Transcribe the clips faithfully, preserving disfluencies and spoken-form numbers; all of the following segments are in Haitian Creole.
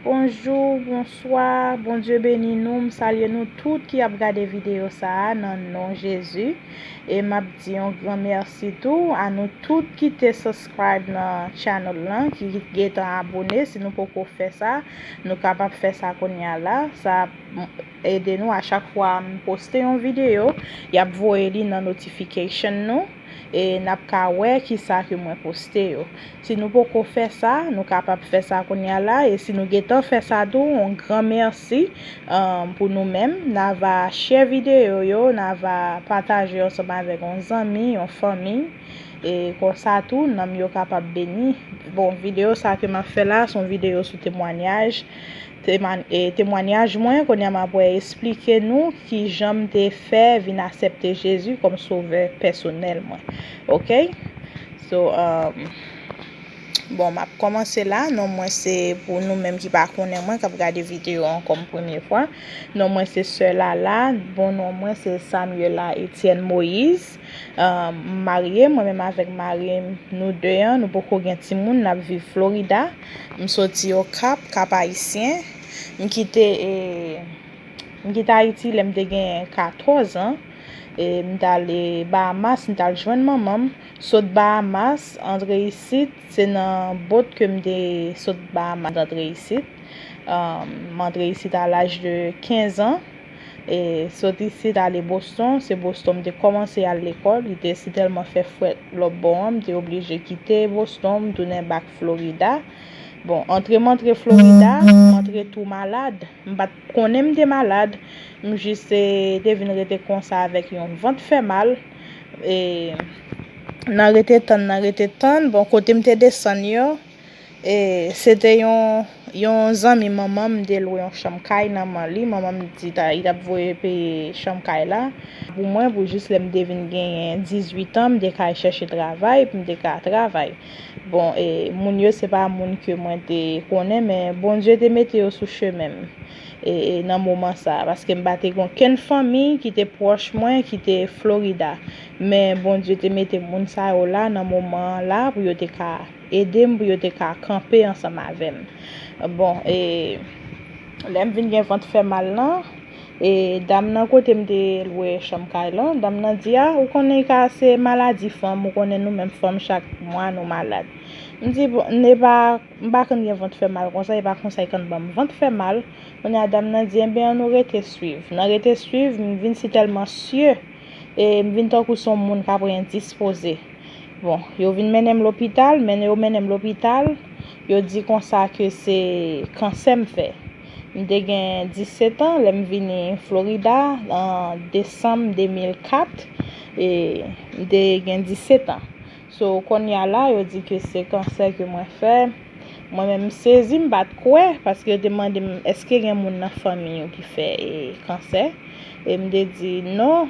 Bonjou, bonswa, Bondye beni nou. M salye nou tout ki ap gade videyo sa a nan non Jezi. E m ap di yon gran mèsi tou a nou tout ki te subscribe nan channel lan, ki gentan abone. Si nou poko fè sa, nou kapab fè sa kounye a la. Sa ap ede nou a chak fwa m poste yon videyo, y ap voye li nan notification nou. E n ap ka wè kisa ke mwen poste yo. Si nou poko fè sa, nou kapab fè sa kounye a la. E si nou gentan fè sa tou, yon gran mèsi, um, pou nou menm. N a va share videyo yo, n a va pataje yo ansanm avèk yon zanmi, yon fanmi. E konsa tou, nanm yo kapab beni. Bon, videyo sa ke m ap fè la, se yon videyo sou temwanyaj. Temwa-, e, temwanyaj mwen, kounye a m ap wè esplike nou ki jan m te fè vin aksepte Jezi kòm sovè pèsonèl mwen. Oke? So, um, bon, m ap kòmanse la. Non mwen se, pou nou menm ki pa konnen mwen, k ap gade videyo an kòm premye fwa, non mwen se Sè Lala. Bon, non mwen se Samuela Etienne Moïse. Um, m marye, mwen menm avèk mari m, nou de an, nou poko gen timoun, n ap viv Florida. M soti Okap, Kap Ayisyen. M kite, e, m kite Ayiti lè m te gen katòz an. E, m t ale Bahamas, m t al jwenn manman m. Sot Bahamas, antre isit, se nan bot ke m te sot Bahamas, antre isit. Um, m antre isit a laj de kenz an. E sot isit ale Boston, se Boston m te kòmanse al lekòl, li te si tèlman fè frèt lòt bò an, m te oblije kite Boston, m tounen back Florida. Bon, antre m antre Florida, m antre tou malad. M pa t konnen m te malad, m jis, e, te vin rete konsa avèk yon vant fè mal. E, nan rete tann, nan rete tann, bon, kote m te desann yo, e, se te yon, yon zanmi manman m, m te lwe yon chanm kay nan men li. Manman m di ta, li t ap voye peye chanm kay la pou mwen, pou jis lè m te vin genyen dizuit an, m te ka al chèche travay, pou m te ka travay. Bon, e, moun yo se pa moun ke mwen te konnen, men Bondye te mete yo sou chemen m, e, e, nan moman sa a, paske m pa te gen okenn fanmi ki te pwòch mwen, ki te Florida. Men Bondye te mete moun sa yo la nan moman an la pou yo te ka ede m, pou yo te ka kanpe ansanm avè m. Bon, e lè m vin gen vant fè mal lan, e dam nan kote m te lwe chanm kay lan, dam nan di, "A, ou konnen ka se maladi fanm, ou konnen nou menm fanm chak mwa nou malad." M di, "Bon, n e pa, m pa konn gen vant fè mal konsa, e pa konsa y konn ban m vant fè mal." Kounye a dam nan di, "Enben, ann nou rete swiv." Nan rete swiv, m vin si tèlman sye, e m vin tankou se yon moun k ap endispoze. Bon, yo vin mennen m lopital, men yo mennen m lopital, yo di konsa ke se kansè m fè. M te gen disèt an lè m vini Florida an desanm de mil kat, e m te gen disèt an. So, kounye a la, yo di ke se kansè ke mwen fè. Mwen menm, m sezi, m pa t kwè, paske yo te mande m, "Èske gen moun nan fanmi w ki fè, e, kansè?" E m te di, "Non."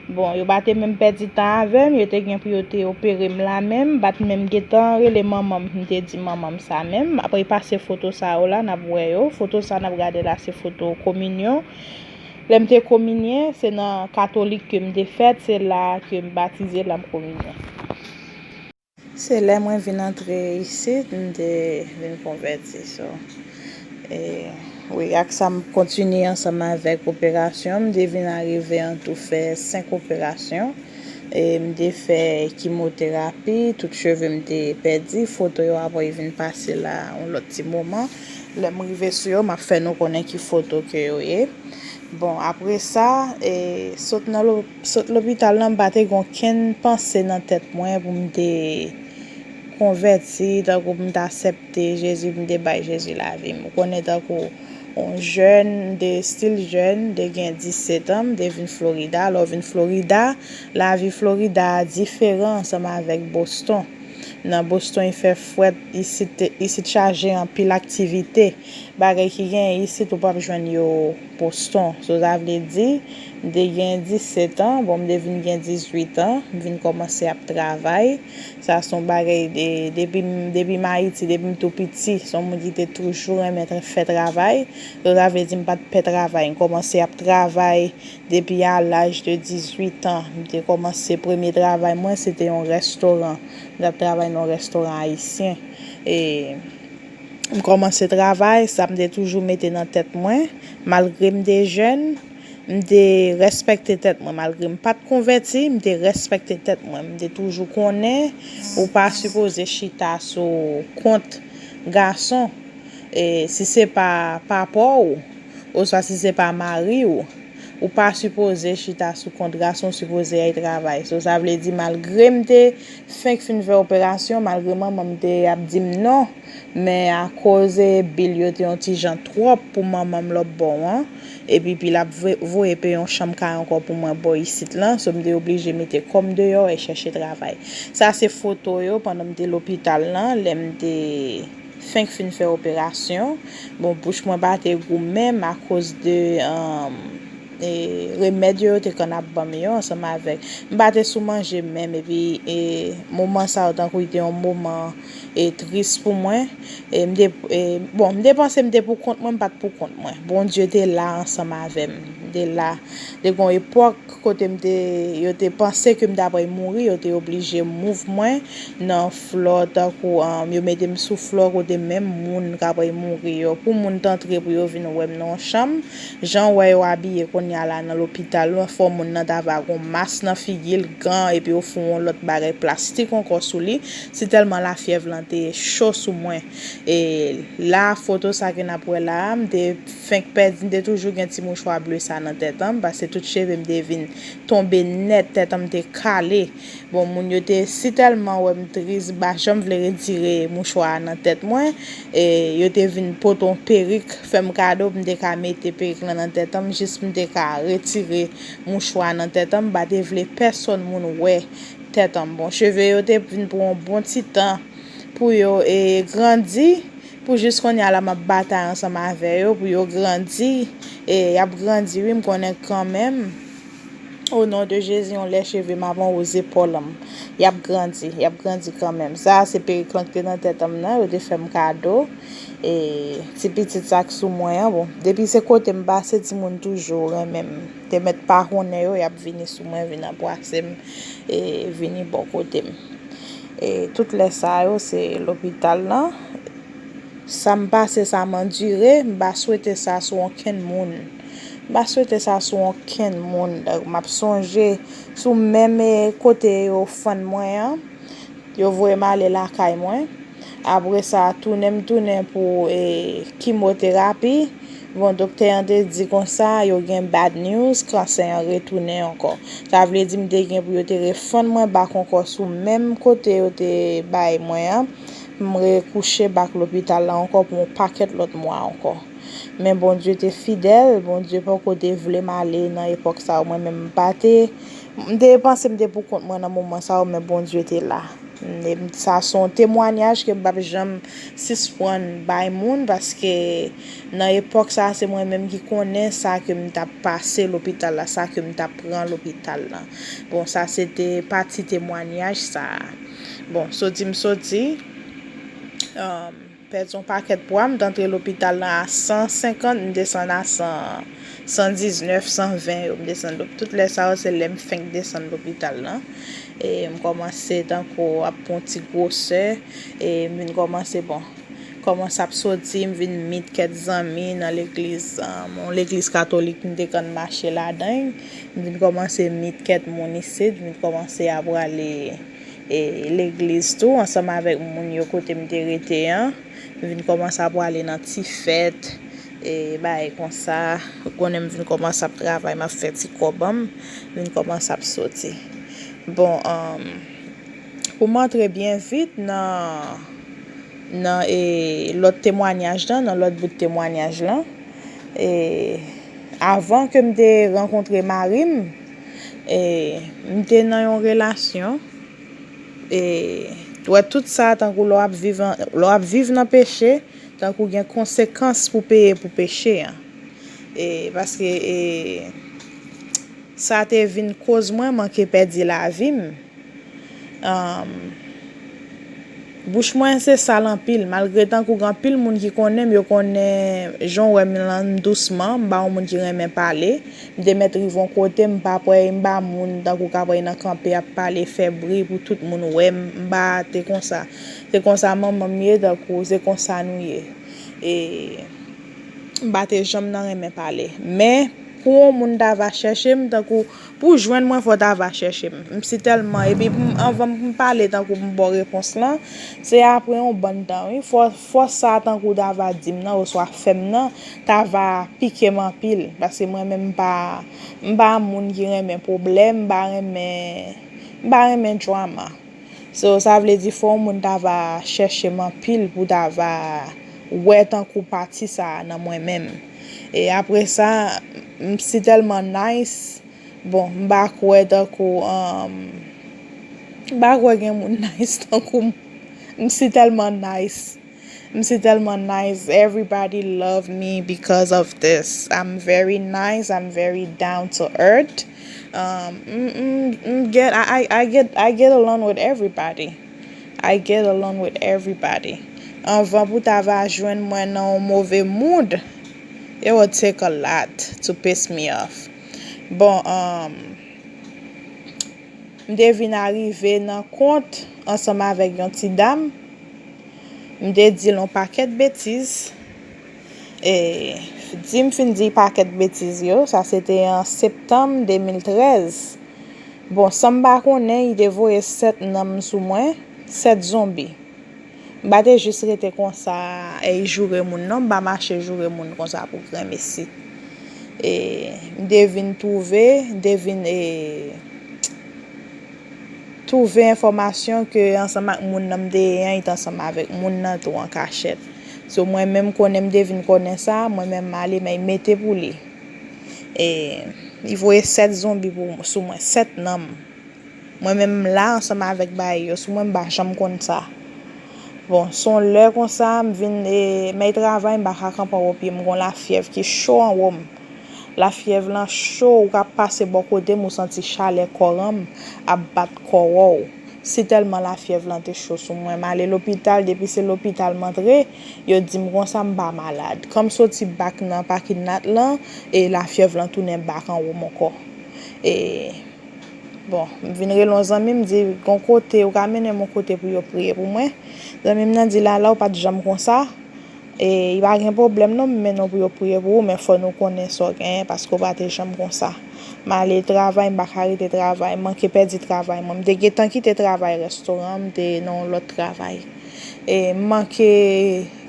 Bon, yo pa te menm pèdi tan avè m, yo te gen pou yo te opere m la menm, m pa t menm gentan rele manman m, m te di manman m sa menm. M ap repase foto sa yo la, n ap wè yo. Foto sa n ap gade la, se foto kominyon. Lè m te kominyen, se nan katolik ke m te fèt, se la ke m batize, la m kominyen. Se lè mwen vin antre isit, m te vin konvèti. So, e, wi, ak sa m kontinye ansanm avèk operasyon, m te vin arive an tou fè senk operasyon. E m te fè kimoterapi, tout cheve m te pèdi, foto yo apre vin pase la yon lòt ti moman. Lè m rive sou yo, m ap fè nou konnen ki foto ke yo ye. Bon, apre sa, e, sot nan lo-, sot lopital lan, m pa te gen okenn panse nan tèt mwen pou m te konvèti, tankou pou m te aksepte Jezi, pou m te bay Jezi lavi m. Ou konnen tankou yon jèn, m te still jèn, m te gen disèt an, m te vin Florida. Lè w vin Florida, lavi Florida a diferan ansanm avèk Boston. Nan Boston, li fè frèt, isit, isit chaje anpil aktivite. Bagay ki genyen isit, ou p ap jwenn yo Boston. So, sa vle di, m te gen disèt an, bon, m te vin gen dizuit an, m vin kòmanse ap travay. Sa se yon bagay de, depi m, depi m Ayiti, depi m tou piti, se yon moun ki te toujou renmen tra-, fè travay. So, sa vle di, m pa t pè travay. M kòmanse ap travay depi a laj de dizuit an. M te kòmanse, premye travay mwen, se te yon restoran. M t ap travay nan yon restoran ayisyen. E M kòmanse travay, sa m te toujou mete nan tèt mwen, malgre m te jèn, m te respekte tèt mwen, malgre m pa t konvèti, m te respekte tèt mwen, m te toujou konnen ou pa sipoze chita sou kont gason, e si se pa papa w, oswa si se pa mari w, ou pa sipoze chita sou kont gason, ou sipoze al travay. So, sa vle di, malgre m te fenk fin fè operasyon, malgre manman m te ap di m non, men akoz, e, bil yo te yon ti jan twòp pou manman m lòt bò an, epi pi l ap voye peye yon chanm kay ankò pou mwen bò isit lan, so m te oblije mete kò m deyò e chèche travay. Sa se foto yo pandan m te lopital lan, lè m te fenk fin fè operasyon. Bon, bouch mwen pa te gou menm akoz de, um, e, remèd yo, yo te konn ap ban m yo ansanm avèk. M pa te sou manje menm, epi, e, moman sa yo tankou li te yon moman, e, tris pou mwen. E m te, e, bon, m te panse m te pou kont mwen, m pa t pou kont mwen. Bondye te la ansanm avè m. Li te la. Te gon epòk kote m te, yo te panse ke m t apral mouri, yo te oblije mouv mwen nan flò, tankou, um, yo mete m sou flò kote menm moun k apral mouri yo, pou moun t antre pou yo vin wè m nan yon chanm, jan w wè yo abiye kounye a la nan lopital, fò moun nan ta va gon mas nan figi l, gan, epi yo fè yon lòt bagay plastik ankò sou li, si tèlman lafyèv lan te cho sou mwen. E la, foto sa ke n ap wè la a, m te fenk pèdi, m te toujou gen ti mouchwa ble sa nan tèt an m, paske tout cheve m te vin tonbe nèt, tèt an m te kale. Bon, moun yo te si tèlman wè m tris, pa janm vle retire mouchwa a nan tèt mwen, e yo te vin pote yon perik, fè m kado pou m te ka mete perik lan nan tèt an m, jis pou m te ka retire mouchwa a nan tèt an m, m pa te vle pèsonn moun wè tèt an m. Bon, cheve yo te vin pran yon bon ti tan pou yo, e, grandi, pou jis kounye a la m ap batay ansanm avè yo, pou yo grandi, e, y ap grandi, wi, m konnen kanmenm. O non de Jezi, yon lè cheve m ap anwo zepòl m. Y ap grandi, y ap grandi kanmenm. Sa a se perik lan ki te nan tèt an m nan, yo te fè m kado. E ti pitit sa k sou mwen an, bon, depi se kote m pase, timoun toujou renmen m. Te mèt pa konnen yo, y ap vini sou mwen, vin anbrase m, e vini bò kote m. E tout lè sa yo, se lopital lan. Sa m pase, sa m andire, m pa swete sa sou okenn moun. M pa swete sa sou okenn moun. Donk, m ap sonje sou menm, e, kote yo fann mwen an, yo voye m ale lakay mwen. Apre sa, tounen m tounen pou, e, kimoterapi. Bon, doktè an te di konsa, yo gen bad news, kansè an retounen ankò. Sa vle di m te gen pou yo te refann mwen bak ankò sou menm kote yo te bay mwen an. M rekouche bak lopital la ankò pou yon pakèt lòt mwa ankò. Men Bondye te fidèl, Bondye poko te vle m ale nan epòk sa yo. Mwen menm, m pa te, m te panse m te pou kont mwen nan moman sa yo, men Bondye te la. E m, sa se yon temwanyaj ke m p ap janm sispann bay moun, paske nan epòk sa a, se mwen menm ki konnen sa ke m t ap pase lopital la, sa ke m t ap pran lopital la. Bon, sa se te pati temwanyaj sa a. Bon, soti m soti, um, pèdi yon pakèt pwa, m t antre lopital lan a san senkant, m desann a san, san diznèf, san ven yo, m desann lop-, tout lè sa yo, se lè m fenk desann lopital lan. E m kòmanse tankou ap pran ti gwosè, e m vin kòmanse, bon, kòmanse ap soti, m vin meet kèk zanmi nan legliz, um, yon legliz katolik m te konn mache ladan l. M vin kòmanse meet kèk moun isit, m vin kòmanse ap prale, e, legliz tou, ansanm avèk moun yo kote m te rete an. M vin kòmanse ap prale nan ti fèt, e, bagay konsa. Ou konnen m vin kòmanse ap travay, m ap fè ti kòb an m, m vin kòmanse ap soti. Bon, um, pou m antre byen vit nan, nan, e, lòt temwanyaj lan, nan lòt bout temwanyaj lan, e, avan ke m te rankontre mari m, e, m te nan yon relasyon, e, w wè tout sa, tankou lè w ap viv an, lè w ap viv nan peche, tankou gen konsekans pou peye pou peche an. E, paske, e, sa te vin koz mwen manke pèdi lavi m. Um, bouch mwen se sal anpil, malgre tankou gen anpil moun ki konnen m, yo konnen jan w wè m lan, m dousman, m pa yon moun ki renmen pale. M te mèt rive yon kote, m pa prè, m pa moun tankou k ap nan kanpe ap pale, fè bri pou tout moun wè m, m pa te konsa. Se konsa manman m ye, tankou se konsa nou ye. E m pa te janm nan renmen pale. Men, pou yon moun ta va chèche m, tankou, pou jwenn mwen, fò ta va chèche m. M si tèlman, epi pou m, anvan m pale tankou pou m ba w repons lan, se apre yon bann tan, wi. Fò, fòs sa tankou ta va di m nan, oswa fè m nan, ta va pike m anpil. Paske mwen menm m pa, m pa moun ki renmen pwoblèm, m pa renmen, m pa renmen drama. So, sa vle di fò yon moun ta va chèche m anpil pou ta va wè tankou pati sa a nan mwen menm. E apre sa, m si tèlman nice. Bon, m pa kwè tankou, um, m pa kwè gen moun nice tankou m. M si tèlman nice. M si tèlman nice. Everybody love me because of this. I'm very nice. I'm very down to earth. Um, m, m, m get, I, I, I get, I get along with everybody. I get along with everybody. Anvan pou ta va jwenn mwen nan yon move mood, it will take a lot to piss me off. Bon, um, m te vin arive nan kont ansanm avèk yon ti dam. M te di l yon pakèt betiz. E, di m fin di pakèt betiz yo, sa se te an septanm de mil trèz. Bon, san m pa konnen, li te voye sèt nanm sou mwen, sèt zonbi. M pa te jis rete konsa, e, joure moun, non, m pa mache joure moun konsa pou granmesi. E, m te vin twouve, m te vin, e, twouve enfòmasyon ke ansanm ak moun nan m te ye an, li t ansanm avèk moun nan tou an kachèt. So, mwen menm konnen m te vin konnen sa, mwen menm m ale, men li mete pou li. E, li voye sèt zonbi pou, sou mwen, sèt nanm. Mwen menm m la ansanm avèk bagay yo sou mwen, m pa janm konn sa. Bon, se yon lè konsa, m vin, e, men travay, m pa ka kanpe anwo pye m, m gon lafyèv ki cho anwo m. Lafyèv lan cho, ou ka pase bò kote m, ou santi chalè kò an m ap bat kò w. Si tèlman lafyèv lan te cho sou mwen, m ale lopital, depi se lopital m antre, yo di m konsa m pa malad. Kan m soti bak nan pakinat lan, e lafyèv lan tounen bak anwo m ankò. E, bon, m vin rele yon zanmi m, di, gon kote, ou ka mennen m yon kote pou yo priye pou mwen. Zanmi m nan di, Lala, ou pa t janm konsa. E, li pa gen pwoblèm non, m mennen w pou yo priye pou ou, men fò nou konnen sa w genyen, paske w pa te janm konsa. M ale travay, m pa ka rete travay, m manke pèdi travay mwen. M te gentan kite travay restoran, m te nan yon lòt travay. E, m manke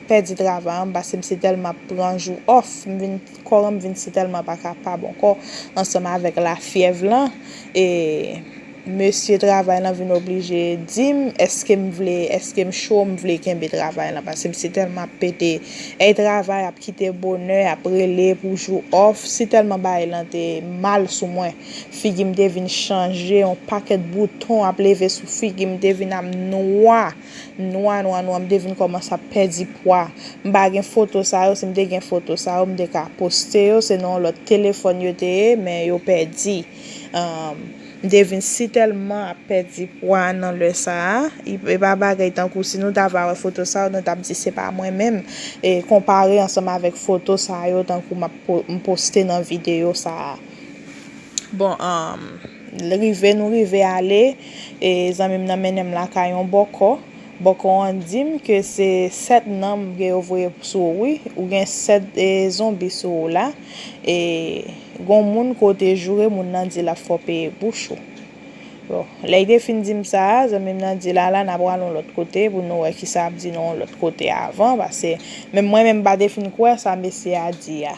pèdi travay an, paske m si tèlman ap pran jou off, m vin, kò an m vin si tèlman pa kapab ankò, ansanm avèk lafyèv lan. E, mesye travay lan vin oblije di m, èske m vle, èske m cho, m vle kenbe travay lan, paske m si tèlman ap pete. Èy travay ap kite bonè, ap rele pou jou off, si tèlman bagay lan te mal sou mwen. Figi m te vin chanje, yon pakèt bouton ap leve sou figi m, te vin ap nwa, nwa, nwa, nwa, m te vin kòmanse ap pèdi pwa. M pa gen foto sa yo, si m te gen foto sa yo, m te ka poste yo, se nan yon lòt telefòn yo te ye, men yo pèdi. Um, m te vin si tèlman ap pèdi pwa nan lè sa a. E pa bagay tankou si nou ta va wè foto sa yo, nou t ap di se pa mwen menm. E konpare ansanm avèk foto sa yo, tankou m ap po-, m poste nan videyo sa a. Bon, um, rive, nou rive ale, e zanmi m nan mennen m lakay yon bòkò. Bòkò an di m ke se sèt nanm ke yo voye sou ou, wi. Ou gen sèt, e, zonbi sou ou la. E gon moun ke w te joure, moun nan di l ap fè w peye bouch ou. Bon, lè l te fin di m sa, zanmi m nan di, Lala, n a pral yon lòt kote pou nou wè kisa ap di nan yon lòt kote avan, paske menm mwen menm m pa te fin kwè sa mesye a di a.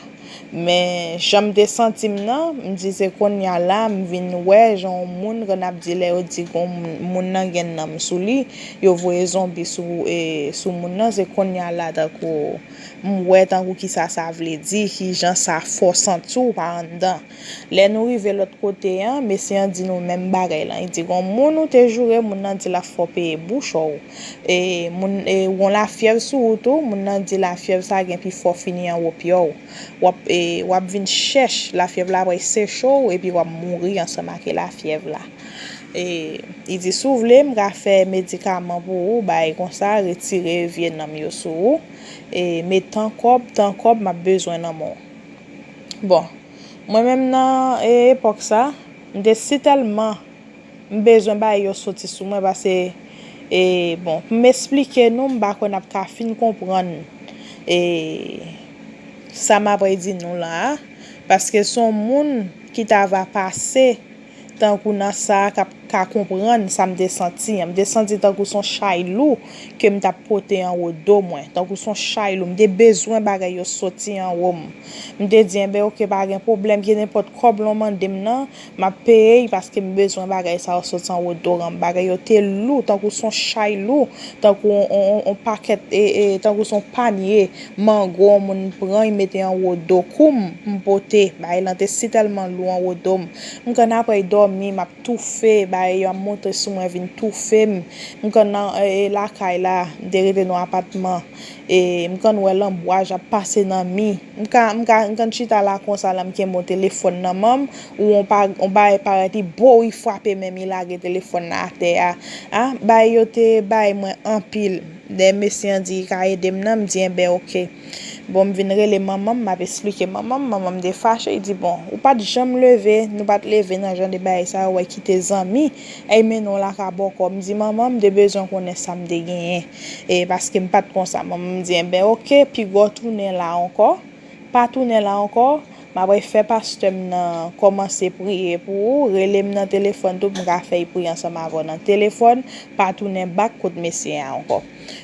Men jan m te santi m nan, m di se kounye a la, m vin wè jan yon moun, kan n ap di lè yo di gon moun, moun nan gen nanm sou li, yo voye zonbi sou, e, sou moun nan, se kounye a la tankou m wè tankou kisa sa vle di, kijan sa fè w santi w pa anndan. Lè nou rive lòt kote an, mesye an di nou menm bagay lan. Li di, gon moun ou te joure, moun nan di l ap fè w peye bouch ou. E, moun, e, ou gon lafyèv sou ou tou, moun nan di lafyèv sa gen pi fò fini anwo pye w. W ap, e, w ap vin chèch, lafyèv la pral seche w, epi w ap mouri ansanm ak lafyèv la. E, li di, si w vle, m ka fè medikaman pou ou, bagay konsa, retire vye nanm yo sou ou. E, men tan kòb, tan kòb, m ap bezwen nan men w. Bon, mwen menm nan, e, epòk sa, m te si tèlman m bezwen bagay yo soti sou mwen, paske, e, bon, pou m esplike nou, m pa kwè n ap ka fin konprann e sa m apral di nou la a, paske se yon moun ki ta va pase tankou nan sa a k ap ka konprann sa m te santi an. M te santi tankou se yon chay lou ke m t ap pote anwo do mwen, tankou se yon chay lou. M te bezwen bagay yo soti anwo m. M te di, enben, oke, pa gen pwoblèm, gen nenpòt kòb lè w mande m nan, m ap peye l paske m bezwen bagay sa yo soti anwo do m. Bagay yo te lou, tankou se yon chay lou, tankou on, on, on pakèt, e, e, tankou se yon panye mango yon moun pran, li mete anwo do kou m, m pote. Bagay lan te sitèlman lou anwo do m. M konn apral dòmi, m ap toufe, bagay yo ap monte sou mwen, vin toufe m. M konn nan, e, e, lakay la, m te rete nan yon apatman. E, m konn wè lanbwaj ap pase nan mi. M ka, m ka, m konn chita la konsa la, m kenbe yon telefòn nan men m, ou yon pa, yon bagay parèt, li bo, li frape men m, li lage telefòn nan atè a. A, bagay yo te bay mwen anpil. Lè mesye an di li ka ede m nan, m di, enben, oke. Bon, m vin rele manman m, m ap esplike manman m, manman m te fache, li di, bon, ou pa t janm leve, nou pa t leve nan jan de bagay sa yo, w wè kite zanmi, e mennen w lakay bòkò. M di, manman, m te bezwen konnen sa m te genyen, e paske m pa t konsa. Manman m di, enben, oke, piga w tounen la ankò, pa tounen la ankò, m apral fè pastè m nan kòmanse priye pou ou, rele m nan telefòn tou, pou m ka fè l priye ansanm avè w nan telefòn, pa tounen bak kot mesye a ankò.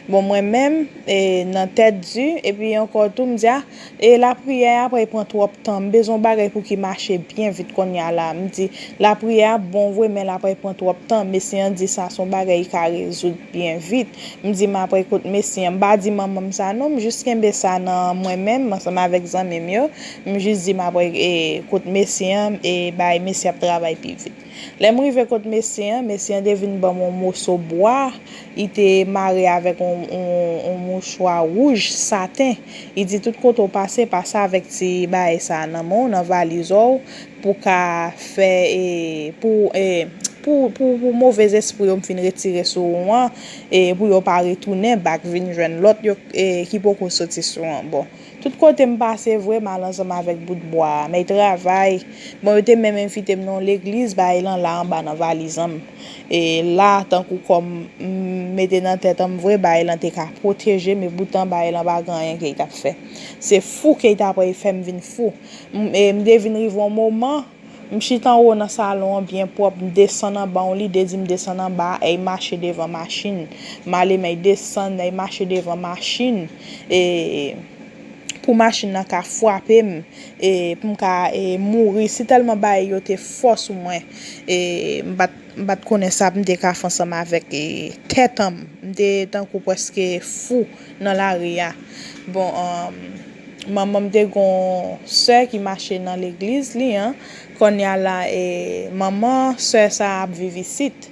Bon, mwen menm, e, nan tèt di, epi ankò tou, m di, a, e lapriyè a apral pran twòp tan, m bezwen yon bagay pou ki mache byen vit kounye a la. M di, lapriyè a bon vre, men l apral pran twòp tan, mesye an di sa se yon bagay ki ka rezoud byen vit. M di, m apral kot mesye an, m pa di manman m sa non, m jis kenbe sa nan mwen menm, ansanm avèk zanmi m yo, m jis di, m apral, e, kot mesye an, e bay mesye ap travay pi vit. Lè m rive kot mesye an, mesye an te vin ban m yon moso bwa, li te mare avèk yon, yon, yon mouchwa wouj saten. Li di, tout kote w pase, pase avèk ti bagay sa a nan men w, nan valiz ou, pou ka fè, e, pou, e, pou, pou, pou movez espri yo m fin retire sou ou an, e, pou yo pa retounen bak vin jwenn lòt yo, e, ki poko soti sou ou an. Bon, tout kote m pase vre, m al ansanm avèk bout bwa a. Men travay, bon, yo te menm envite m nan yon legliz, bagay lan la anba nan valiz an m. E la, tankou kòm m mete nan tèt an m vre, bagay lan te ka pwoteje m, e poutan bagay lan pa gen anyen ke l t ap fè. Se fou ke l t ap fè m vin fou. M, e m te vin rive yon moman, m chita anwo nan salon an byen pwòp, m desann anba yon lide di m desann anba, e l mache devan machin. M ale, men l desann, e l mache devan machin, e pou machin nan ka frape m, e pou m ka, e, mouri. Si tèlman bagay yo te fò sou mwen, e m pa t, m pa t konnen sa m te ka fè ansanm avèk, e, tèt an m. M te tankou prèske fou nan lari a. Bon, um, manman m te gon sè ki mache nan legliz li an. Kounye a la, e, manman sè sa a ap viv isit.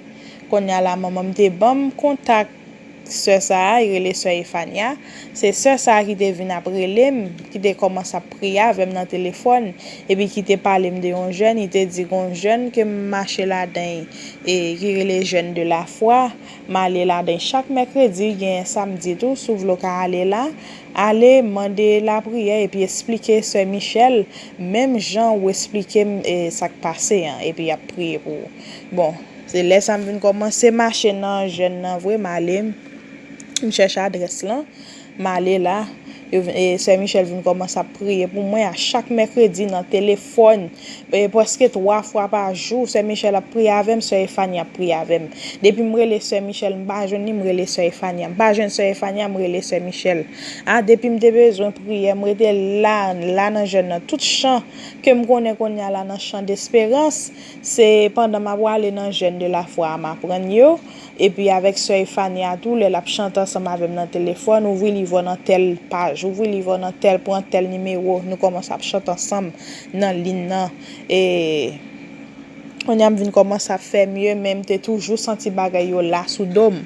Kounye a la, manman m te ban m kontak sè sa a, li rele sè Efania. Se sè sa a ki te vin ap rele m, ki te kòmanse ap priye avè m nan telefòn, epi ki te pale m de yon jèn, li te di gon jèn ke m mache ladan l, e ki rele Jeunes de la Foi. M ale ladan l chak mèkredi, genyen samdi tou, si w vle w ka ale la. Ale, mande lapriyè, epi esplike sè Michèl, menm jan ou esplike m, e, sa k pase an, epi y ap priye pou ou. Bon, se lè sa m vin kòmanse mache nan jèn nan vre, m ale, m chèche adrès lan, m ale la, yo vin, e, sè Michèl vin kòmanse ap priye pou mwen a chak mèkredi nan telefòn, e, prèske twa fwa pa jou, sè Michèl ap priye avè m, sè Efani ap priye avè m. Depi m rele sè Michèl, m pa jwenn li, m rele sè Efani a. M pa jwenn sè Efani a, m rele sè Michèl. A, depi m te bezwen priyè, m rete la, la nan jèn nan. Tout chan ke m konnen kounye a la nan chan desperans, se pandan m ap prale nan jèn de la fwa a, m aprann yo. Epi avèk sè Efani a tou, lè l ap chante ansanm avè m nan telefòn, ouvri liv ou nan tèl paj, ouvri liv ou nan tèl, pran tèl nimewo, nou kòmanse ap chante ansanm nan liy nan. E kounye a m vin kòmanse ap fè mye, men m te toujou santi bagay yo la sou do m.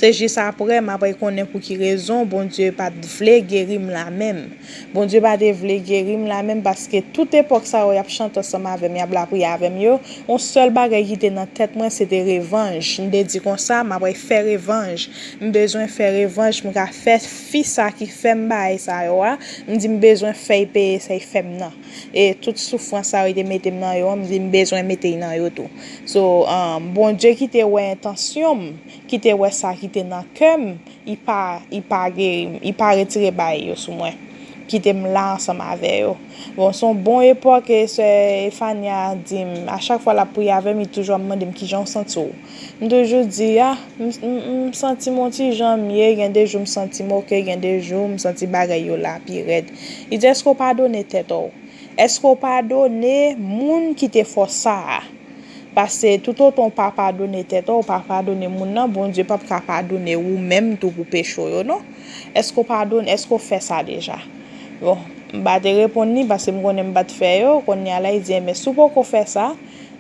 Se jis apre, m apral konnen pou ki rezon Bondye pa t vle geri m la menm. Bondye pa te vle geri m la menm, paske tout epòk sa yo y ap chante ansanm avè m, y ap lapriyè avè m yo, yon sèl bagay ki te nan tèt mwen, se te revanj. M te di konsa, m apral fè revanj. M bezwen fè revanj, m ka fè fi sa ki fè m bagay sa yo a. M di m bezwen fè l peye sa l fè m nan. E tout soufrans sa yo te mete m nan yo an, m di m bezwen mete l nan yo. yo tou. So, um, Bondye ki te wè entansyon m, ki te wè sa ki te nan kè m, li pa, li pa geri m, li pa retire bagay yo sou mwen. Kite m la ansanm avè yo. Bon, se yon bon epòk, e sè Efania di m, a chak fwa l ap priye avè m, li toujou ap mande m kijan w santi w. M toujou di, a, m, m, m santi m yon ti jan mye, gen de jou m santi m oke, gen de jou m santi bagay yo la pi rèd. Li di, èske w padone tèt ou? Èske w padone moun ki te fè w sa a? Paske toutotan w pa padone tèt ou, w pa padone moun nan, Bondye p ap ka padone ou menm tou pou peche w yo, non. Èske w padone, èske w fè sa deja? Bon, m pa te reponn li paske m konnen m pa t fè yo. Kounye a la, li di, enben, si w poko fè sa,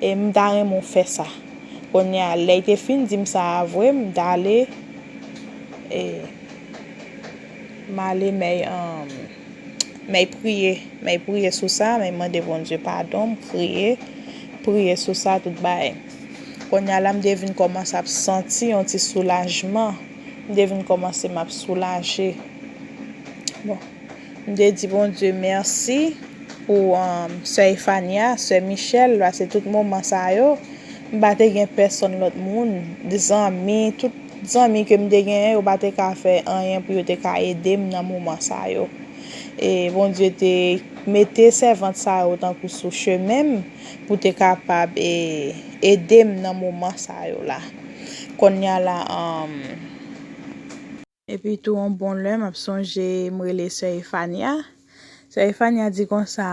e m ta renmen w fè sa. Kounye a, lè l te fin di m sa a vre, m t ale, e, m ale, men, um, men priye, men priye sou sa, men mande Bondye padon, m kriye, priye sou sa, tout bagay. Kounye a la, m te vin kòmanse ap santi yon ti soulajman. M te vin kòmanse m ap soulaje. Bon, m te di Bondye mèsi pou, um, sè Efania, sè Michel, paske tout moman sa yo, m pa te gen pèsonn lòt moun, zanmi, tout zanmi ke m te genyen, yo pa te ka fè anyen pou yo te ka ede m nan moman sa yo. E Bondye te mete sèvant sa yo tankou sou chemen m pou te kapab, e, ede m nan moman sa yo la. Kounye a la, um, epi tou, yon bon lè, m ap sonje m rele sè Efania. Sè Efania di konsa,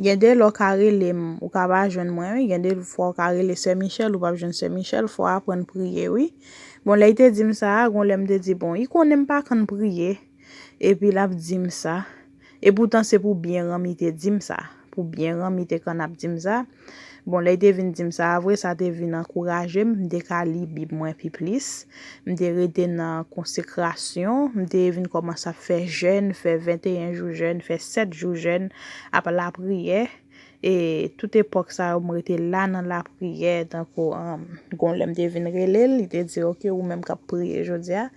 gen de lè w ka rele m, ou ka pa jwenn mwen, wi. Gen de fwa w ka rele sè Michel, ou p ap jwenn sè Michel, fò w aprann priye, wi. Bon, lè l te di m sa a, gon lè m te di, bon, li konnen m pa konn priye, epi l ap di m sa. E poutan se pou byen ranm li te di m sa. Pou byen ranm li te konn ap di m sa. Bon, lè l te vin di m sa a vre, sa te vin ankouraje m, m te ka li Bib mwen pi plis. M te rete nan konsekrasyon, m te vin kòmanse ap fè jèn, fè venteyen jou jèn, fè sèt jou jèn, ap lapriyè. E tout epòk sa yo, m rete la nan lapriyè, tankou, um, gon lè m te vin rele l, li te di, oke, ou menm k ap priye jodi a,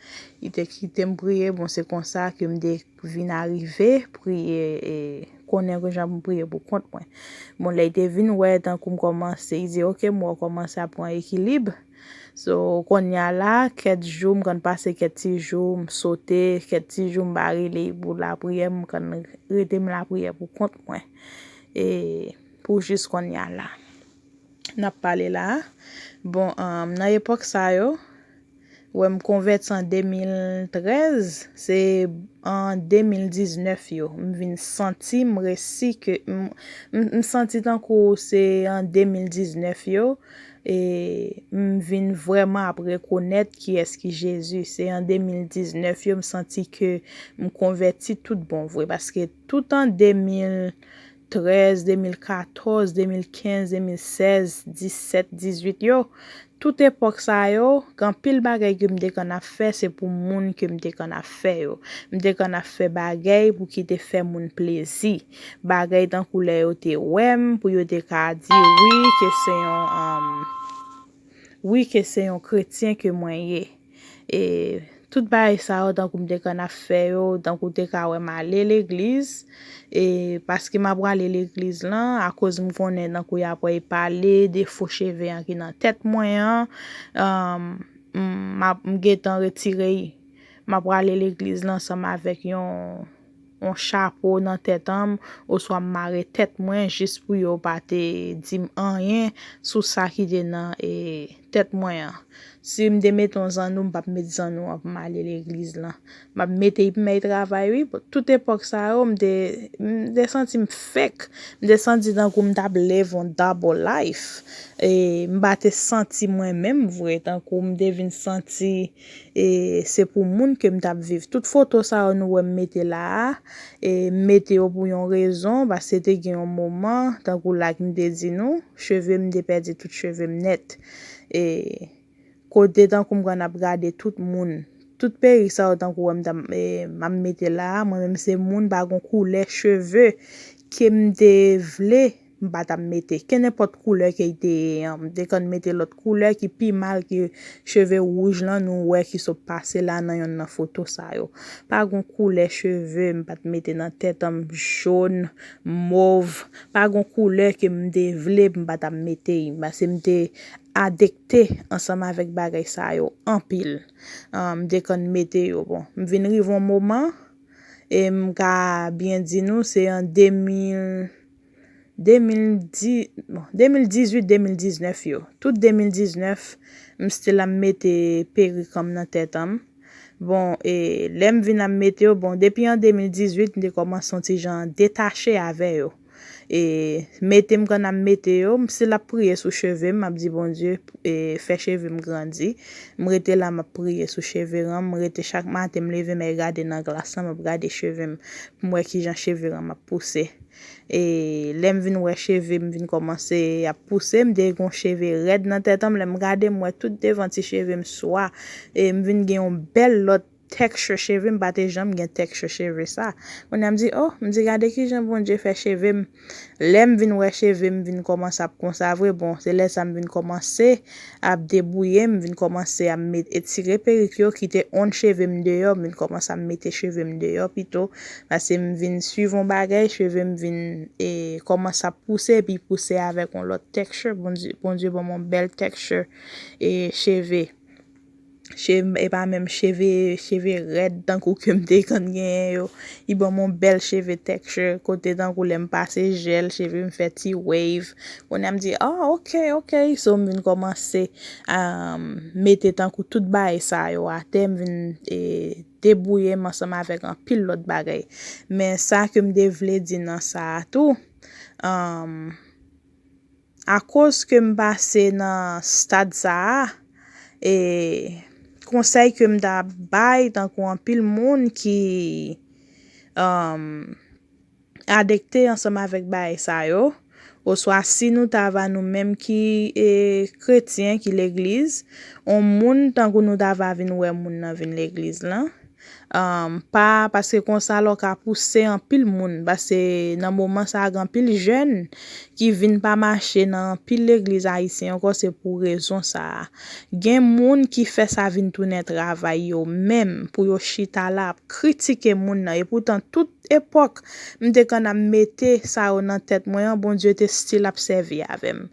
li te kite m priye, bon, se konsa ke m te vin arive priye, e konnen kijan pou m priye pou kont mwen. Bon, lè l te vin wè tankou m kòmanse, li di, oke, m wè w kòmanse ap pran ekilib. So, kounye a la, kèk jou, m konn pase kèk ti jou, m sote, kèk ti jou, m pa rele pou lapriyè, m konn rete m lapriyè pou kont mwen. E pou jis kounye a la. N ap pale la a. Bon, um, nan epòk sa yo, wè m konvèti an de mil trèz, se an de mil diznèf yo, m vin santi m resi ke, m, m, m santi tankou se an de mil diznèf yo, e m vin vrèman ap rekonèt kiyès ki Jezi. Se an de mil diznèf yo, m santi ke m konvèti tout bon vre, paske tout an de mil trèz, de mil katòz, de mil kenz, de mil sèz, disèt, dizuit yo, tout epòk sa yo, gen anpil bagay ke m te konn ap fè, se pou moun ke m te konn ap fè yo. M te konn ap fè bagay pou ki te fè moun plezi. Bagay tankou lè yo te wè m, pou yo te ka di wi, ke se yon, um, wi, ke se yon kretyen ke mwen ye. E tout bagay sa yo, tankou m te konn ap fè yo, tankou w te ka wè m ale legliz, e paske m ap prale legliz lan, akoz m konnen tankou y ap wè e pale de fo cheve an ki nan tèt mwen an, um, m, m ap, m gentan retire l. M ap prale legliz lan ansanm avèk yon yon chapo nan tèt an m, oswa m mare tèt mwen jis pou yo pa te di m anyen sou sa ki te nan, e, tèt mwen an. Si m te mete yon zanno, m p ap met zanno an pou m ale legliz lan. M ap mete l pou m al travay, wi. Tout epòk sa yo, m te, m te santi m fake. M te santi tankou m t ap live yon double life. E m pa te santi mwen menm vre, tankou m te vin santi e se pou moun ke m t ap viv. Tout foto sa yo nou wè m mete la a, e m mete yo pou yon rezon, paske te gen yon moman, tankou like m te di nou, cheve m, m te pèdi tout cheve m nèt. E kote tankou m konn ap gade tout moun. Tout perik sa yo tankou wè m t ap, e, m ap mete la a, mwen menm se moun pa gon koulè cheve ke m te vle m pa t ap mete. Kenenpòt koulè ke l te ye an, m te konn mete lòt koulè ki pi mal ke cheve wouj lan nou wè ki sot pase la nan yonn nan foto sa yo. Pa gon koulè cheve m pa t mete nan tèt an, m jòn, mov, pa gon koulè ke m te vle m pa t ap mete, paske m te adekte ansanm avèk bagay sa yo anpil. Ah, m te konn mete yo. Bon, m vin rive yon moman, e m ka byen di nou, se an de mil, de mil dix, bon, de mil dizuit, de mil diznèf yo. Tout de mil diznèf, m still ap mete perik an m nan tèt an m. Bon, e lè m vin ap mete yo, bon, depi an de mil dizuit, m te kòmanse yon ti jan detache avè yo. E mete m konn ap mete yo, m still ap priye sou cheve m, m ap di Bondye, e fè cheve m grandi. M rete la, m ap priye sou cheve ranm, m rete chak maten, m leve, m al gade nan glas lan, m ap gade cheve m, pou m wè kijan cheve ranm ap pouse. E lè m vin wè cheve m vin kòmanse ap pouse, m te gon cheve rèd nan tèt an m, lè m gade, m wè tout devan ti cheve m swa, e m vin gen yon bèl lòt texture cheve, m pa te janm gen texture cheve sa. Kounye a m di, oh, m di, gade kijan Bondye fè cheve m. Lè m vin wè cheve m vin kòmanse ap konsa vre, bon, se lè sa m vin kòmanse ap debouye m, m vin kòmanse ap met, etire perik yo, kite onn cheve m deyò, m vin kòmanse ap mete cheve m deyò pito, paske m vin swiv yon bagay, cheve m vin, e, kòmanse ap pouse, epi pouse avèk yon lòt texture. Bondye, Bondye ban m yon bèl texture, e, cheve. Cheve, e pa menm cheve, cheve rèd tankou ke m te konn genyen yo. Li ban m yon bèl cheve texture, kote tankou lè m pase jèl, cheve m fè ti wave. Kounye a m di, ah, ok, ok. So, m vin kòmanse, um, mete tankou tout bagay sa yo atè, m vin, e, debouye m ansanm avèk anpil lòt bagay. Men sa ke m te vle di nan sa a tou, um, akoz ke m pase nan stad sa a, e konsèy ke m ta bay, tankou anpil moun ki, um, adekte ansanm avèk bagay sa yo, oswa si nou ta va nou menm ki, e, kretyen, ki legliz, on moun tankou nou ta va vin wè moun nan vin legliz lan, um, pa, paske konsa lè w ka pouse anpil moun, paske nan moman sa a, gen anpil jèn ki vin pa mache nan anpil legliz ayisyen ankò, se pou rezon sa a. Gen moun ki fè sa vin tounen travay yo menm, pou yo chita la ap kritike moun nan, e poutan tout epòk m te konn ap mete sa yo nan tèt mwen an, Bondye te still ap sèvi avè m.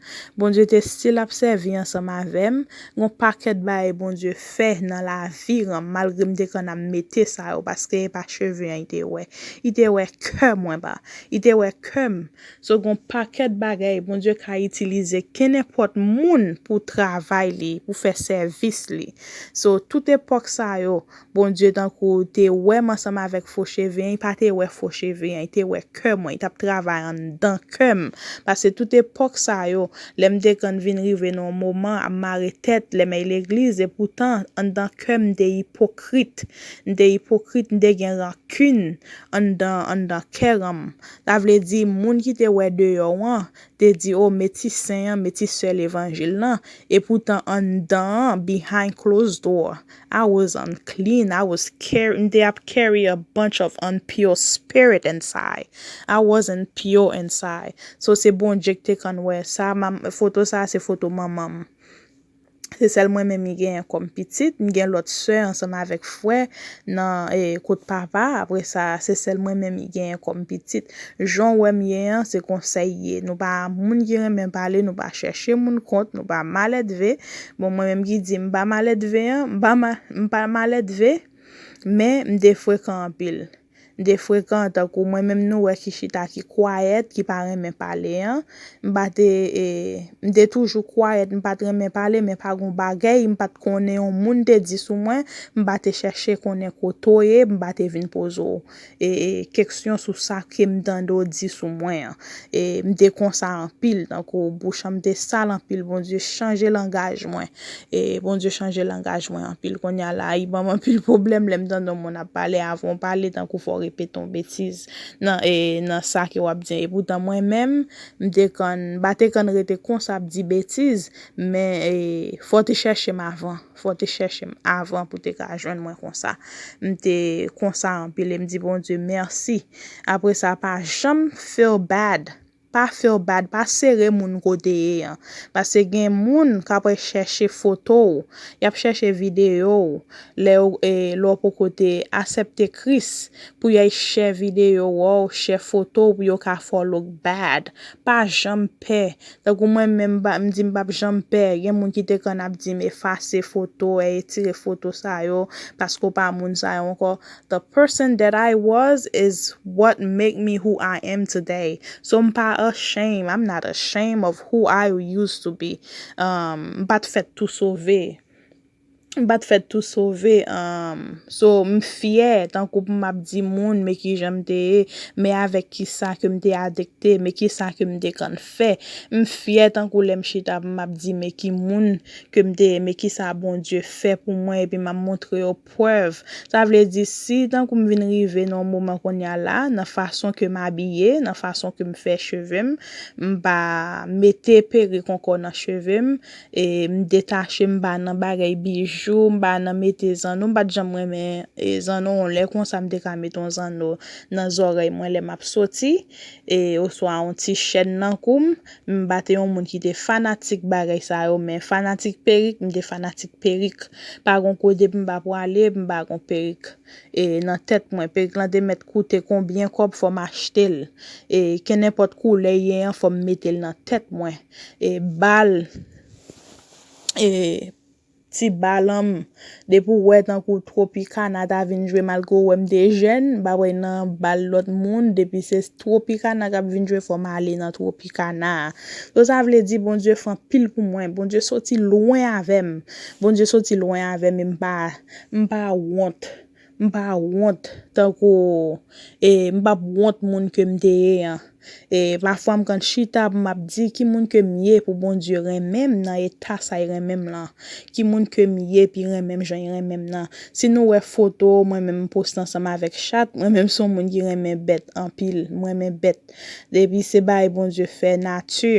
Bondye te still ap sèvi ansanm avè m. Gon pakèt bagay Bondye fè nan lavi an, malgre m te konn ap mete sa yo, paske e pa cheve an li te wè. Li te wè kè mwen pa. Li te wè kè m. So, gon pakèt bagay Bondye ka itilize kenenpòt moun pou travay li, pou fè sèvis li. So, tout epòk sa yo, Bondye tankou te wè m ansanm avèk fo cheve an, li pa te wè fo cheve an, li te wè kè mwen, li t ap travay anndan kè m. Paske tout epòk sa yo, lè m te konn vin rive nan yon moman ap mare tèt, lè m al legliz, e poutan anndan kè m, m te ipokrit. M te ipokrit, m te gen rankin anndan, anndan kè an m. Sa vle di, moun ki te wè deyò an, te di, oh, meti sen an, meti sè levanjil lan. E poutan anndan an, behind closed door, I was unclean, I was carry, m te ap carry a bunch of unpure spirit inside. I wasn't pure inside. So, se Bondye ki te konn wè sa. Foto sa, se foto manman m. Se sèl mwen menm li genyen kòm pitit. M gen lòt sè ansanm avèk frè nan, e, kot papa. Apre sa, se sèl mwen menm li genyen kòm pitit. Jan w wè m ye an, se konsa l ye. Nou pa moun ki renmen pale, nou pa chèche moun kont, nou pa maledve. Bon, mwen menm ki di m pa maledve an, m pa ma-, m pa maledve, men m te frekan anpil. M te frekan, tankou mwen menm nou wè ki chita, ki kwayèt, ki pa renmen pale an. M pa te, e, m te toujou kwayèt, m pa t renmen pale, men pa gon bagay, m pa t konnen yon moun te di sou mwen, m pa te chèche konnen kote w ye, m pa te vin poze w, e, e, keksyon sou sa ke m tande w di sou mwen an. E, m te konsa anpil, tankou bouch an m te sal anpil, Bondye chanje langaj mwen. E Bondye chanje langaj mwen anpil. Kounye a la, li ban m anpil pwoblèm lè m tande yon moun ap pale, avan w pale, tankou fò w repete yon betiz nan, e, nan sa ke w ap di. E poutan mwen menm, m te konn, m pa te konn rete konsa ap di betiz, men, e, fò w te chèche m avan. Fò w te chèche m avan pou w te ka jwenn mwen konsa. M te konsa anpil e m di Bondye mèsi. Apre sa, pa janm feel bad. pa feel bad, pa sere moun kote ye an. Paske gen moun k ap chèche foto w, y ap chèche videyo w, lè w, e, lè w poko te aksepte Kris, pou y al share videyo w, share foto w, pou yo ka fè w look bad. Pa janm pè. Tankou mwen menm, m pa- m di m p ap janm pè. Gen moun ki te konn ap di m efase foto, e retire foto sa yo, paske w pa moun sa yo ankò. The person that I was is what make me who I am today. So m pa ashamed. I'm not ashamed of who I used to be. Um, m pa t fèt tou sove. M pa t fèt tou sove. Um, so m fyè tankou pou m ap di moun men ki jan m te ye, men avèk kisa ke m te adikte, men kisa ke m te konn fè. M fyè tankou lè m chita pou m ap di men ki moun ke m te ye, men kisa Bondye fè pou mwen, epi m ap montre yo prèv. Sa vle di, si tankou m vin rive nan yon moman kounye a la, nan fason ke m abiye, nan fason ke m fè cheve m, m pa mete perik ankò nan cheve m, e m detache, m pa nan bagay bijou, m pa nan mete zanno, m pa t janm renmen, e, zanno, yon lè konsa m te ka mete yon zanno nan zòrèy mwen lè m ap soti, e, oswa yon ti chèn nan kou m. M pa te yon moun ki te fanatik bagay sa yo, men fanatik perik, m te fanatik perik. Pa gon kote pou m pa prale, m pa gon perik, e, nan tèt mwen. Perik lan te mèt koute konbyen kòb, fò m achte l. E, kenenpòt koulè l ye an, fò m mete l nan tèt mwen. E, bal, e, ti bal an m. Depi w wè tankou Tropicana ta vin jwe, malgre w wè m te jèn, m pa pral nan bal lòt moun, depi se Tropicana k ap vin jwe, fò m ale nan Tropicana a. So, sa vle di, Bondye fè anpil pou mwen. Bondye soti lwen avè m. Bondye soti lwen avè m, e m pa, m pa wont. M pa wont tankou, e, m p ap wont moun ke m te ye an. E, pafwa m konn chita pou m ap di ki moun ke m ye pou Bondye renmen m nan eta sa l renmen m lan. Ki moun ke m ye epi renmen m jan l renmen m nan. Si nou wè foto mwen menm m poste ansanm avèk chat, mwen menm se yon moun ki renmen bèt anpil. M renmen bèt. Depi se bagay Bondye fè, nati,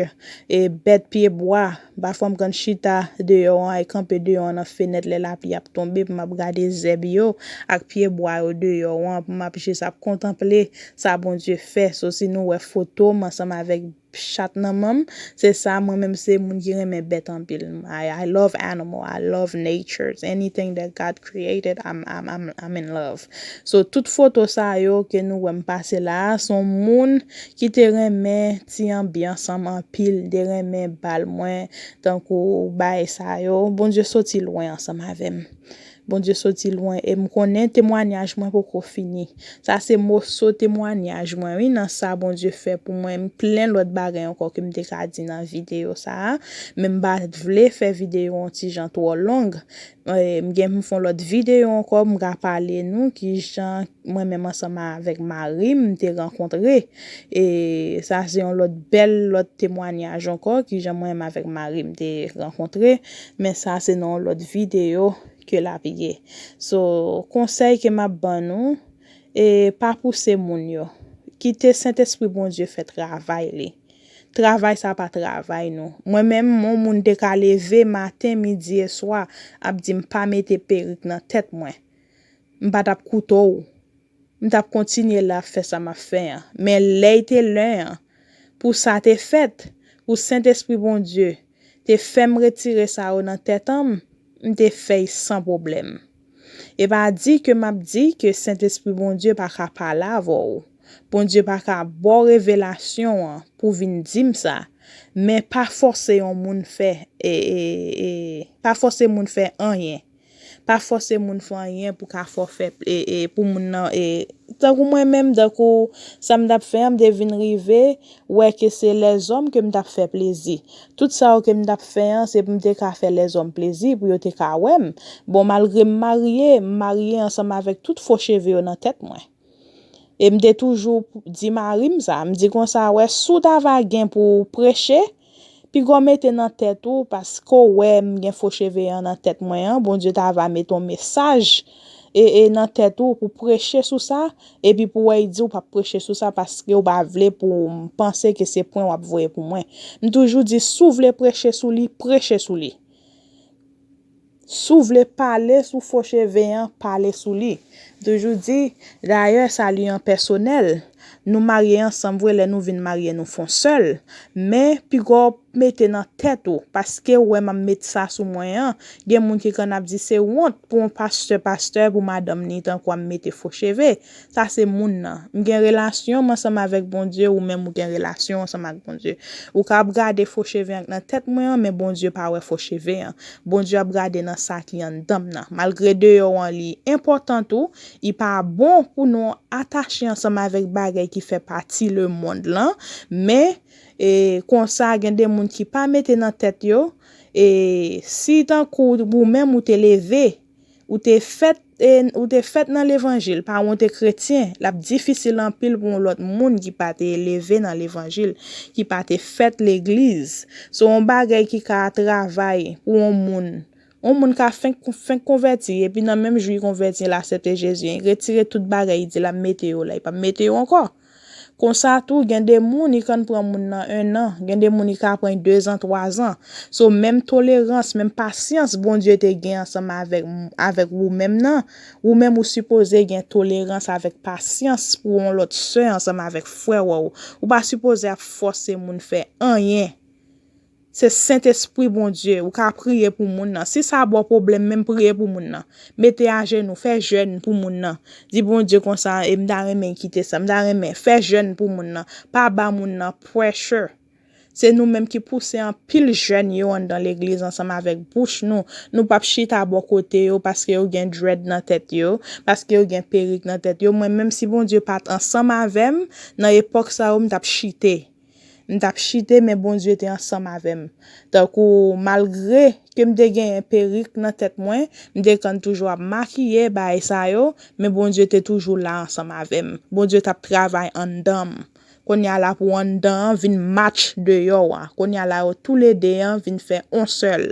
e bèt, pyebwa. Pafwa m konn chita deyò an, e kanpe deyò an nan fenèt lè lapli ap tonbe pou m ap gade zèb yo ak pyebwa yo deyò an, pou m ap jis ap kontanple sa Bondye fè. So, si nou wè foto m ansanm avèk chat nan men m, se sa, mwen menm se moun ki renmen bèt anpil. I, I love animal, I love natures, anything that God created, I'm, I'm, I'm, I'm in love. So, tout foto sa yo ke nou wè m pase la a, se yon moun ki te renmen ti anbyans an m anpil, te renmen bal mwen, tankou bagay sa yo. Bondye soti lwen ansanm avè m. Bondye soti lwen, e m konnen temwanyaj mwen poko fini. Sa se moso temwanyaj mwen, wi, nan sa Bondye fè pou mwen. M plen lòt bagay ankò ke m te ka di nan videyo sa a, men m pa t vle fè videyo yon ti jan twò long. E, m gen pou m fè yon lòt videyo ankò, m ka pale nou kijan mwen menm ansanm avèk mari m te rankontre. E sa se yon lòt bèl lòt temwanyaj ankò, kijan mwen menm avèk mari m te rankontre. Men sa se nan yon lòt videyo ke l ap ye. So, konsèy ke m ap ban nou, e pa pouse moun yo. Kite Sentespri Bondye fè travay li. Travay sa pa travay nou. Mwen menm, yon moun te ka leve maten, midi e swa, ap di m pa mete perik nan tèt mwen. M pa t ap koute w. M t ap kontinye la ap fè sa m ap fè an. Men lè l te lè an, pou sa te fèt, pou Sentespri Bondye te fè m retire sa yo nan tèt an m, m te fè l san pwoblèm. E pa di ke m ap di ke Sentespri Bondye pa ka pale avè w. Bondye pa ka ba w revelasyon an pou vin di m sa. Men pa fòse yon moun fè, e, e, e, pa fòse moun fè anyen. Pa fòse moun fè anyen pou ka fè w fè, e, e, pou moun nan, e, tankou mwen menm, tankou sa m t ap fè an, m te vin rive wè ke se lèzòm ke m t ap fè plezi. Tout sa yo ke m t ap fè an, se pou m te ka fè lèzòm plezi, pou yo te ka wè m. Bon, malgre m marye, m marye ansanm avèk tout fo cheve yo nan tèt mwen. E m te toujou di mari m sa, m di konsa, wè, si w ta va gen pou w preche, piga w mete nan tèt ou, paske w wè m gen fo cheve an nan tèt mwen an, Bondye ta va mete yon mesaj, e, e nan tèt ou pou preche sou sa, epi pou w wè l di w p ap preche sou sa, paske w pa vle pou m panse ke se pwen w ap voye pou mwen. M toujou di, si w vle preche sou li, preche sou li. Si w vle pale sou fo cheve an, pale sou li. M toujou di, dayè, sali an pèsonèl. Nou marye ansanm vre, lè nou vin marye, nou fè yon sèl. Men, piga w mete nan tèt ou, paske w wè m ap met sa sou mwen an, gen moun ki konn ap di se wont pou yon pastè, pastè, pou madanm ni tankou ap mete fo cheve. Sa se moun nan. M gen relasyon m ansanm avèk Bondye, ou menm ou gen relasyon ansanm ak Bondye. Ou ka ap gade fo cheve an nan tèt mwen an, men Bondye pa wè fo cheve an. Bondye ap gade nan sa ki anndan m nan. Malgre deyò an li enpòtan tou, li pa bon pou nou atache ansanm avèk bagay ki fè pati lemonn lan, men, e, konsa gen de moun ki pa mete nan tèt yo, e, si tankou ou menm ou te leve, ou te fèt, e, ou te fèt nan levanjil, paran w te kretyen, l ap difisil anpil pou yon lòt moun ki pa te leve nan levanjil, ki pa te fèt legliz. Se yon bagay ki ka travay pou yon moun. Yon moun ka fenk, fenk konvèti, epi nan menm jou li konvèti, li aksepte Jezi, li retire tout bagay, li di l ap mete yo la, li p ap mete yo ankò. Konsa tou, gen de moun, li konn pran moun nan en an, gen de moun, li ka pran dezan, twazan. So, menm tolerans, menm pasyans Bondye te gen ansanm avèk, avèk ou menm nan, ou menm ou sipoze gen tolerans avèk pasyans pou yon lòt sè ansanm avèk frè w. Ou pa sipoze ap fòse moun fè anyen. Se Sentespri Bondye, ou ka priye pou moun nan. Si sa ba w pwoblèm, menm priye pou moun nan. Mete ajenou, fè jèn pou moun nan. Di Bondye konsa, e m ta renmen kite sa, m ta renmen. Fè jèn pou moun nan. Pa ba moun nan pressure. Se nou menm ki pouse anpil jèn yo anndan legliz ansanm avèk bouch nou. Nou p ap chita bò kote yo paske yo gen dread nan tèt yo, paske yo gen perik nan tèt yo. Mwen menm, si Bondye pa t ansanm avè m, nan epòk sa yo, m t ap chite. M t ap chite, men Bondye te ansanm avè m. Tankou, malgre ke m te genyen perik nan tèt mwen, m te konn toujou ap makiye, bagay sa yo, men Bondye te toujou la ansanm avè m. Bondye t ap travay anndan m. Kounye a la pou anndan an vin match deyò a. Kounye a la yo toulede an vin fè on sèl.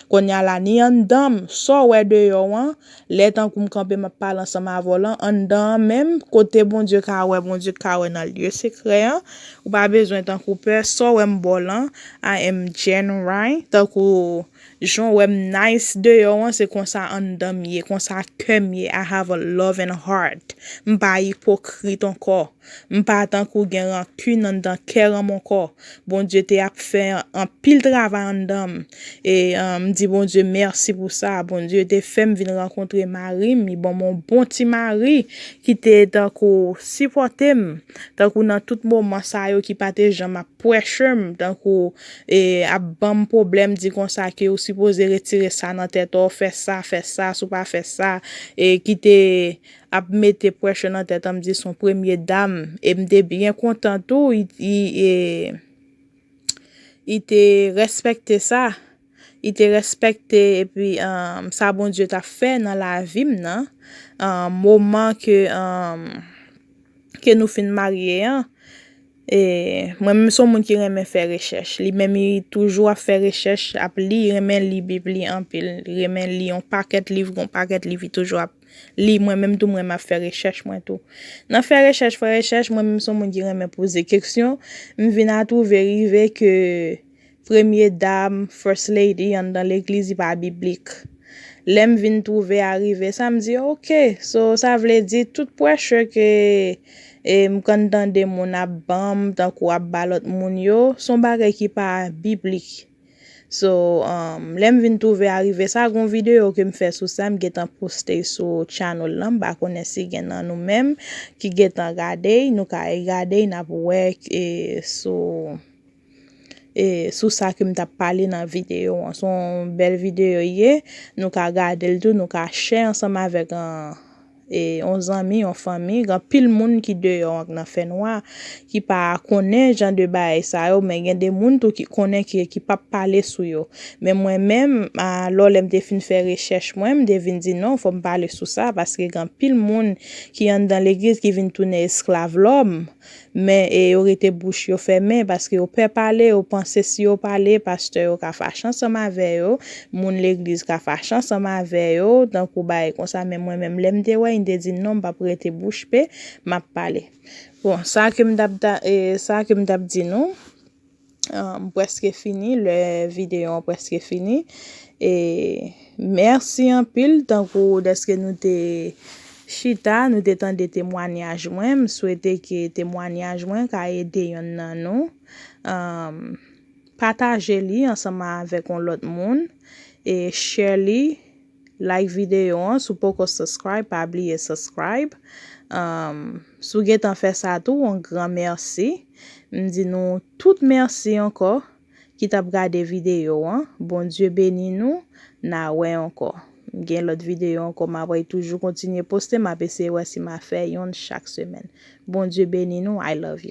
Kounye a la ni anndan m, sa w wè deyò an, lè tankou m kanpe m ap pale ansanm avè w lan, anndan an menm, kote Bondye ka wè, Bondye ka wè nan lye sekrè an, ou pa bezwen tankou pè, sa w wè m ba w lan, I am genuine, tankou jan w wè m nice deyò an, se konsa anndan m ye, konsa kè m ye, I have a loving heart, m pa ipokrit ankò. M pa tankou gen rankin anndan kè an m ankò. Bondye te ap fè anpil travay anndan m. E, um, m di Bondye mèsi pou sa. Bondye te fè m vin rankontre mari m. Li ban m yon bon ti mari ki te tankou sipòte m. Tankou nan tout moman sa yo ki pa te janm ap pressure m. Tankou, e, ap ban m pwoblèm, di konsa ke ou sipoze retire sa nan tèt ou, fè sa, fè sa, si w pa fè sa. E ki te ap mete pressure nan tèt an, m di se yon premye dam, e m te byen kontan tou, li, li, e, li te respekte sa, li te respekte, epi, um, sa Bondye t ap fè nan lavi m nan, um, moman ke, um, ke nou fin marye an, E, mwen menm se yon moun ki renmen fè rechèch. Li menm li toujou ap fè rechèch, ap li, li renmen li Bib li anpil. Li renmen li yon pakèt liv, gon pakèt liv li toujou ap li. Mwen menm tou, mwen renmen ap fè rechèch mwen tou. Nan fè rechèch, fè rechèch, mwen menm se yon moun ki renmen poze keksyon. M vin a twouve rive ke premye dam, first lady, anndan legliz, li pa biblik. Lè m vin twouve a rive sa, m di, oke, so, sa vle di tout pressure ke, e, m konn tande moun ap ban m, tankou ap ba lòt moun yo, se yon bagay ki pa biblik. So, um, lè m vin twouve a rive sa, gon videyo ke m fè sou sa, m gentan poste sou channel lan, m pa konnen si gen nan nou menm ki gentan gade, nou ka al gade, n ap wè, e, sou e, sou sa ke m t ap pale nan videyo an. Se yon bèl videyo ye. Nou ka gade l tou, nou ka share ansanm avèk, an, e, yon zanmi, yon fanmi. Gen anpil moun ki deyò an nan fènwa, ki pa konnen jan de bagay sa yo, men gen de moun tou ki konnen ki, ki p ap pale sou yo. Men mwen menm, alò lè m te fin fè rechèch mwen, m te vin di non, fò m pale sou sa, paske gen anpil moun ki anndan legliz ki vin tounen esklav lòm. Men, e, yo rete bouch yo fèmen, paske yo pè pale, yo panse si yo pale, pastè yo ka fache ansanm avè yo, moun legliz ka fache ansanm avè yo, tankou bagay konsa, men mwen menm, lè m te wè, m te di, non, m p ap rete bouch be, m ap pale. Bon, sa ke m t ap da-, e, sa ke m t ap di nou, ah, m prèske fini, lè videyo an prèske fini. E, mèsi anpil, tankou dèske nou te Chita, nou te tande temwanyaj mwen. M swete ke temwanyaj mwen ka ede yonn nan nou. Um, pataje li ansanm avèk yon lòt moun. E share li, like videyo an. Si w poko subscribe, pa bliye subscribe. Um, si w gentan fè sa tou, yon gran mèsi. M di nou tout mèsi ankò ki t ap gade videyo an. Bondye beni nou. N a wè ankò. M gen lòt videyo ankò. M ap toujou kontinye poste. M ap eseye wè si m a fè yonn chak semèn. Bondye beni nou. I love you.